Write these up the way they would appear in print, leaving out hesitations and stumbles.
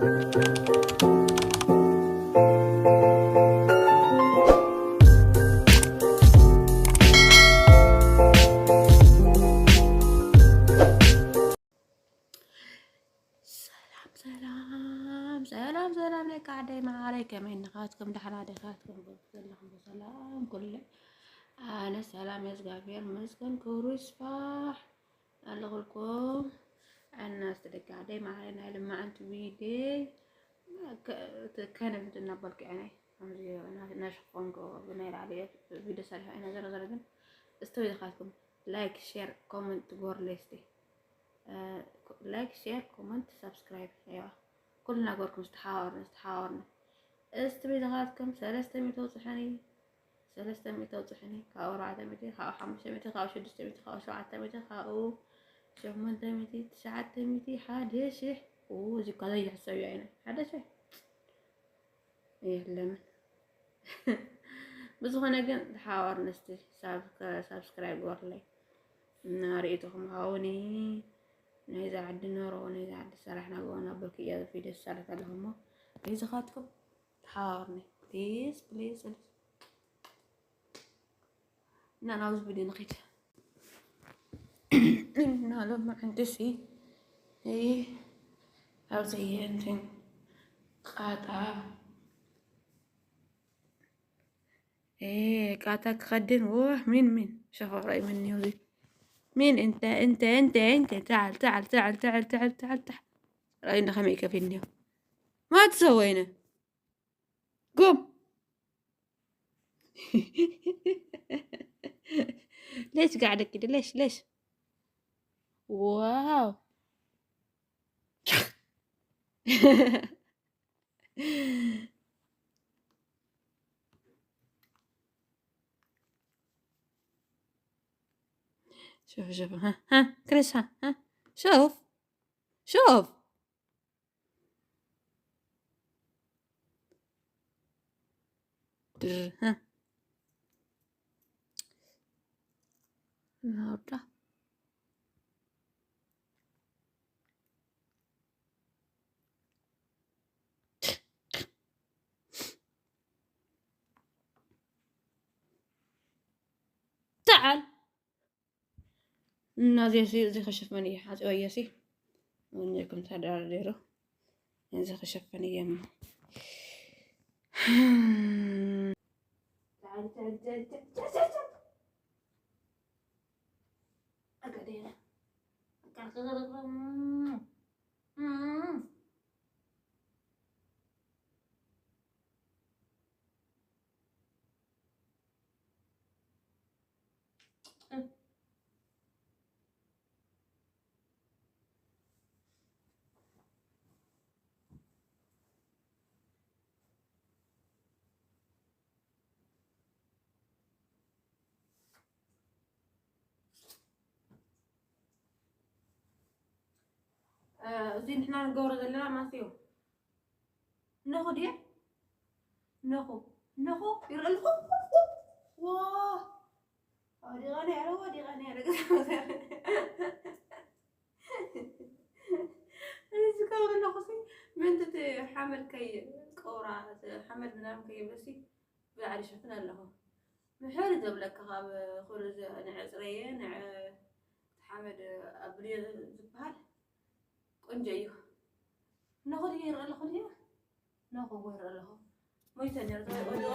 ሰላም ሰላም ሰላም ሰላም ደቂ ዓደይ መዓረይ ከመይ ንኻትኩም ደሕና ዲኻትኩም ዘለኹም ብሰላም ኩሉ ኣነ ሰላም እየ እግዚኣብሔር ይመስገን ክብሩ ይስፋሕ ኣለኹልኩም እና እስቲ ደቂ ዓደይ መዓረይ ናይ ልማዓንቲ ቪድዮ ከነብት እናበልኩ እየ ናይ ከምዚ እናሸፈንኩ ብናይ ላዕሊ ቪድዮ ሰሪሐ ኢና ዘረ ዘረ ግን እስቲ በይዛኻትኩም like share comment ግበሩለይ እስቲ like share comment subscribe እዋ ኩሉ ነገርኩም ዝተሓባበርና ዝተሓባበርና እስቲ በይዛኻትኩም 300 ኣውፅሑኒ 300 ኣውፅሑኒ ካብኡ 400 ካብኡ 500 ካብኡ 600 ካብኡ 700 ካብኡ 800 900 1000 እዚ እኳ ዘይሕሰብ እዩ ዓይነ 1000 የለምን ብዝኾነ ግን ተሓባበርና እስቲ subscribe ግበሩለይ እና ርእይቶኹም ሃቡኒ ናይዛ ዓዲ ኖሮ ናይዛ ዓዲ ሰራሕ ናገበና በልኩ እያ ቪድዮ ዝሰርሕ ኣለኹ እሞ በይዛኻትኩም ተሓባበርኒ please please እና ናብዚ ቪድዮ ንኺድ እና ሎማዓንቲ ሲ ኣብዚ እንትን ቃጣ ايه قاطع خدن واه مين مين شوف رأي مني وذي مين انت انت انت انت تعال تعال تعال تعال تعال تعال تعال رأينا خميكة فيني ما تسوينا قوم ليش قاعدة كده ليش ليش واو شوف شوف ها ها كريس ها ها شوف شوف ها النهارده تعال እና እዚ ክሽፈን እየ ሓፂበ እየ ሲ ወኒኩም ተደርዲሩ እዚ ክሽፈን እየ እሞ تعال تعال تعال تعال تعال اقعد هنا እዚ ንሕና ንገብሮ ዘለና ማለት እዩ እነኹ ድየ እነኹ እነኹ ይርኢ ኣለኹ ዋ ወዲቐ ነይረ ወዲቐ ነይረ እዚ ዝገብሮ ኣለኹ ሲ ምንቲ እቲ ሓመድ ከይ ቀውራ ሓመድ ምናምን ከይብለሲ ብላዕሊ ይሸፍን ኣለኹ ምሕር ዘብለካ ካብ ኩሉ ንዕፅረየ ንዕ ሓመድ ኣብልዮ ዝበሃል ቆንጆ እዩ እነኹ ድየ ይርኢ ኣለኹ ድየ እነኹ ይርኢ ኣለኹ ሞይተ ነይረ ወዲቐ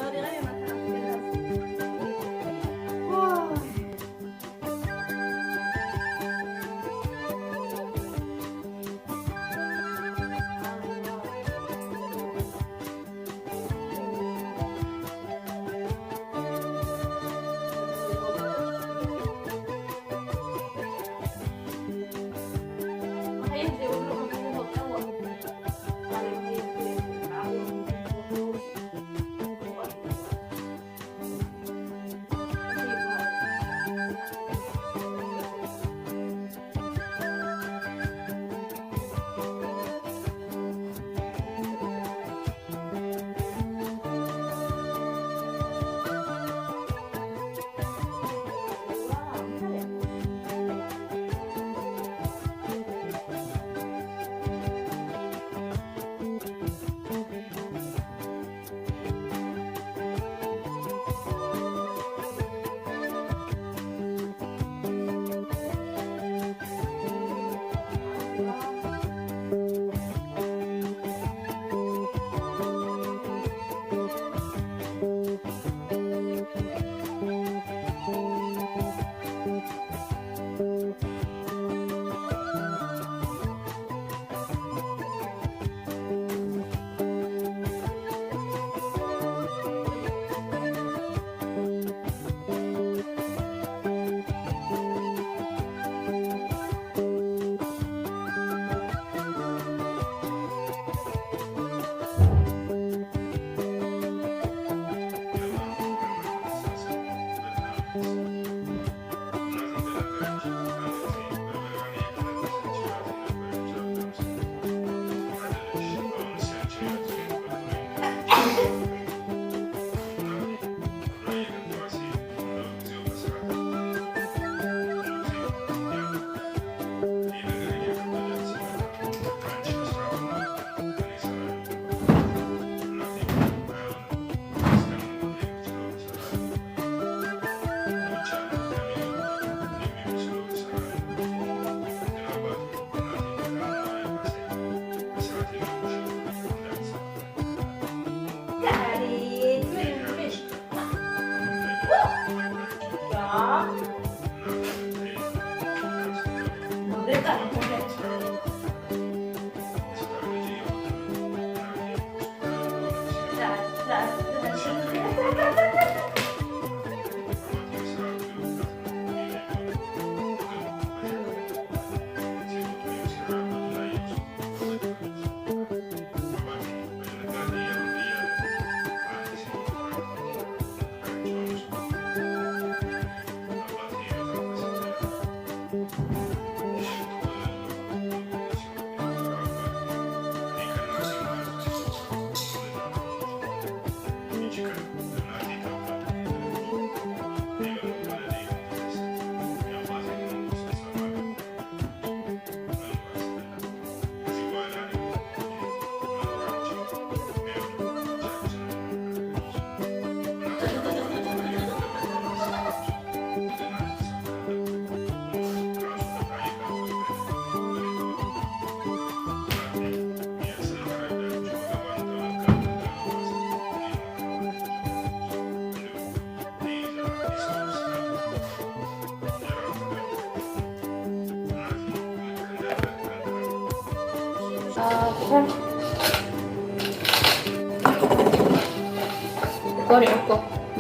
ቆሪዑ እኮ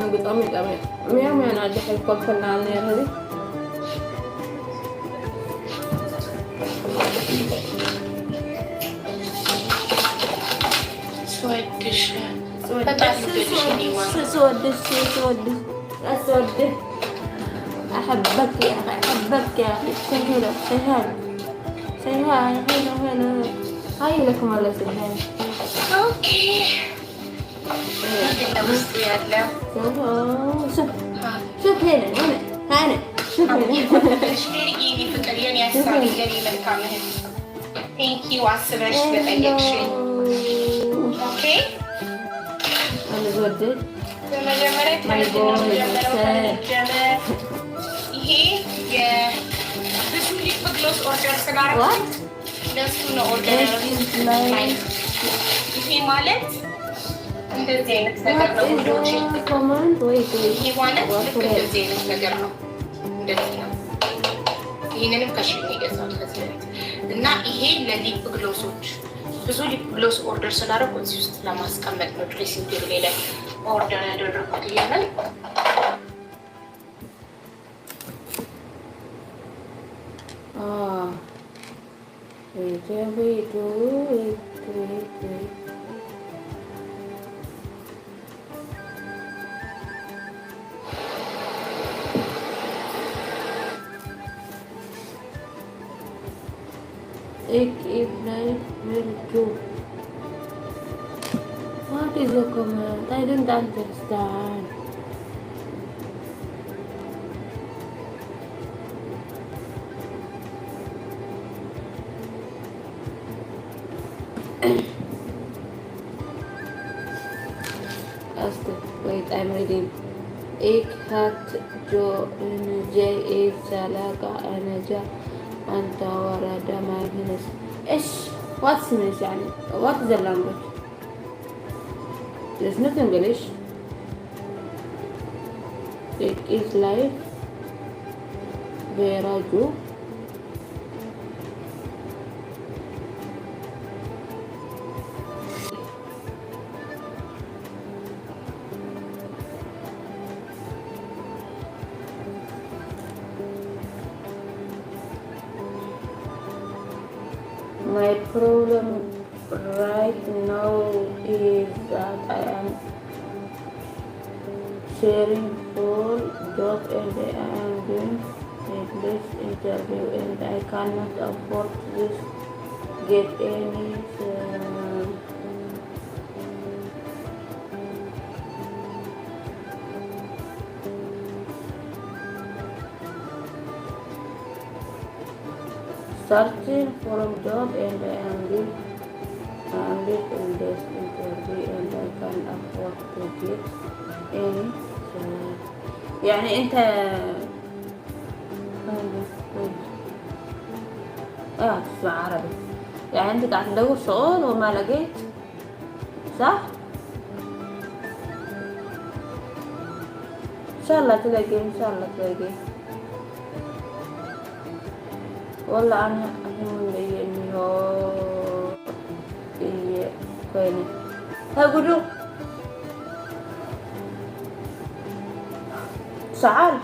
ምግጣም ይጠምዩ ሚያ ናድሕር ኮፈልና ነር። ስወድሽ በጣም ስወድሽ ስወድሽ ስወድሽ أحبك يا أخي، أحبك يا أخي. Say hello, say hi, say hi, hello, hello, hi لكم ولا say hi. Okay፣ ምንድን ነው ውስጡ ያለው? شوف شوف، هنا هنا هنا، شوف هنا. የኔ ፍቅር፣ የኔ ሀሳቢ፣ የኔ መልካም እህት፣ thank you አስበሽ ስለጠየቅሽኝ። Okay። أنا زودت. በመጀመሪያ ከምንድን ነው የምጀምረው? ከመጀመር ይሄ የብዙ lip gloss order ስላደረኩት ለእሱ ነው order ያደረኩት። ይሄ ማለት እንደዚህ አይነት ነገር ነው ውዶቼ። ይሄ ማለት ልክ እንደዚህ አይነት ነገር ነው። እንደዚህ ነው። ይህንንም ከ Shein የገዛሁት ከዚህ በፊት እና ይሄ ለ lip gloss ኦች ብዙ lip gloss order ስላደረኩ እዚህ ውስጥ ለማስቀመጥ ነው dressing table ላይ order ያደረኩት። ይሄንን Ah. Wait, wait, wait, wait, wait. Ik if What is the comment? I don't understand. Wait, I'm reading. Ik het jo J سلاقة أنا جا أنت ورد ما هنس إيش what's this يعني what is the language? There's not English. It is life Veraju. My problem right now is that I am searching for job and I am doing this interview and I cannot afford this get any searching for a job and I am doing in this interview and I can afford to get any salary. يعني انت تسمع عربي، يعني انت قاعد تدور شغل وما لقيت، صح؟ ان شاء الله تلاقي، ان شاء الله تلاقي. والله انا انه ኮይነ ተጉዱ ሰዓል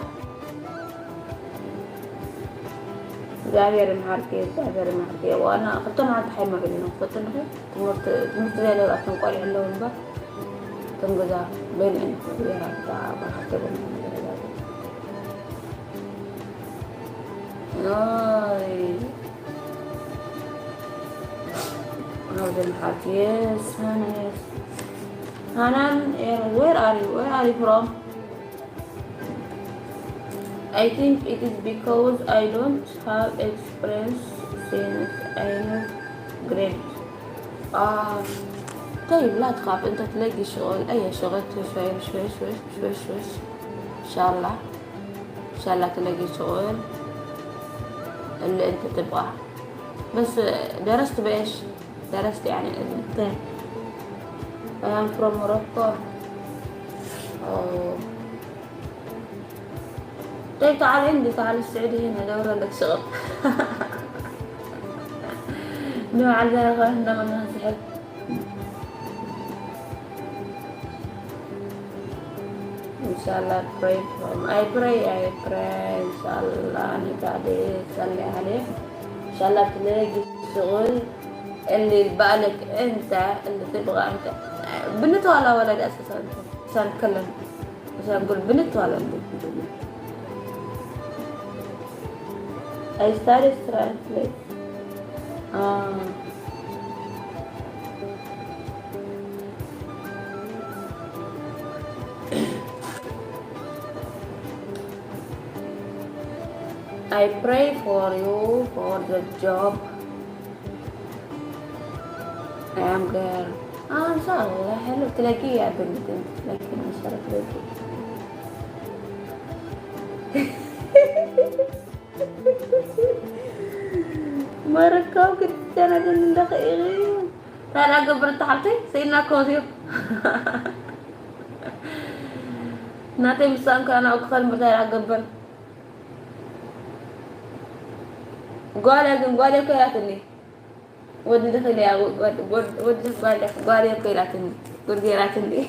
እግዚአብሔር ይምሓርኪ፣ እግዚአብሔር ይምሓርኪ። ዋና 2 መዓልቲ ሓይ መዒሉ ክልተ ትምህርቲ ትምህርቲ ዘይነበሩ እቶም ቆልዑ ኣለዉ እምበር እቶም ገዛ በይንአን ባሓተ አይ Northern. Yes, Hanan, yes. Hanan, where are you? Where are you from? I think it is because I don't have experience since I'm grad. آه طيب، لا تخاف، انت تلاقي شغل، اي شغل، شوي شوي شوي شوي شوي، ان شاء الله، ان شاء الله تلاقي شغل اللي انت تبغاه. بس درست بايش درست يعني انت؟ I'm from Morocco. أوه. طيب تعال عندي، تعال السعودية هنا، دور لك شغل. نوع على سحب. إن شاء الله pray from I pray I pray إن شاء الله. أنا قاعدة أصلي عليه. إن شاء الله تلاقي الشغل اللي ببالك أنت، اللي تبغى أنت. بنت ولا ولد أساسا أنت؟ عشان أتكلم، عشان أقول بنت ولا بنت. I started translate. I pray for you for the job. I am girl. إن شاء الله حلو تلاقيه يا بنت، انت تلاقيه إن شاء الله تلاقيه. مركب كنت أنا دخيل ترى قبر تحتي سينا كوزيو ناتي مسام كان أكثر مثلا قبر قال قال كياتني ودي دخل يا ودي قال قال كياتني قول كياتني.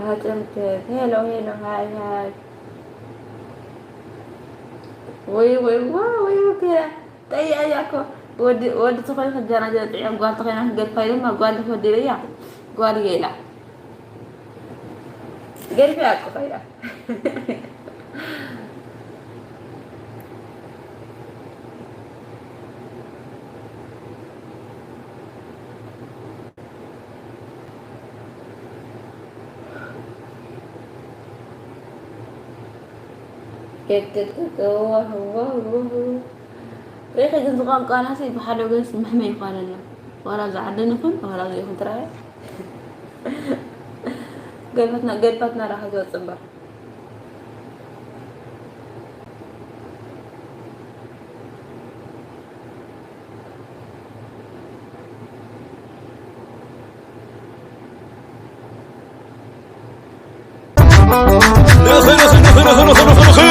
هاجمت. hello hello hi hi. ወይ ወይ ወይ كده ጠይቀ እኮ ወዲ ተኮይኑ ክጀናጀ ጥዕም ጓል ተኮይና ክገድፋ ኢሎማ ጓል ትወዲ ኢለያ ጓል እየ ኢላ ገዲፈ እያ እኮ ከይዳ። ርኢኸ ግን ዝቋንቋና ብሓደ ወገን መሕመይ ይኮነና፣ ዋላ ዝዓዲ ንኹን ዋላ ዘይኹን ትረኣየ ገድፋትና ገድፋትና ራኸ ዝወፅእ እምበር። نخي نخي نخي نخي نخي نخي.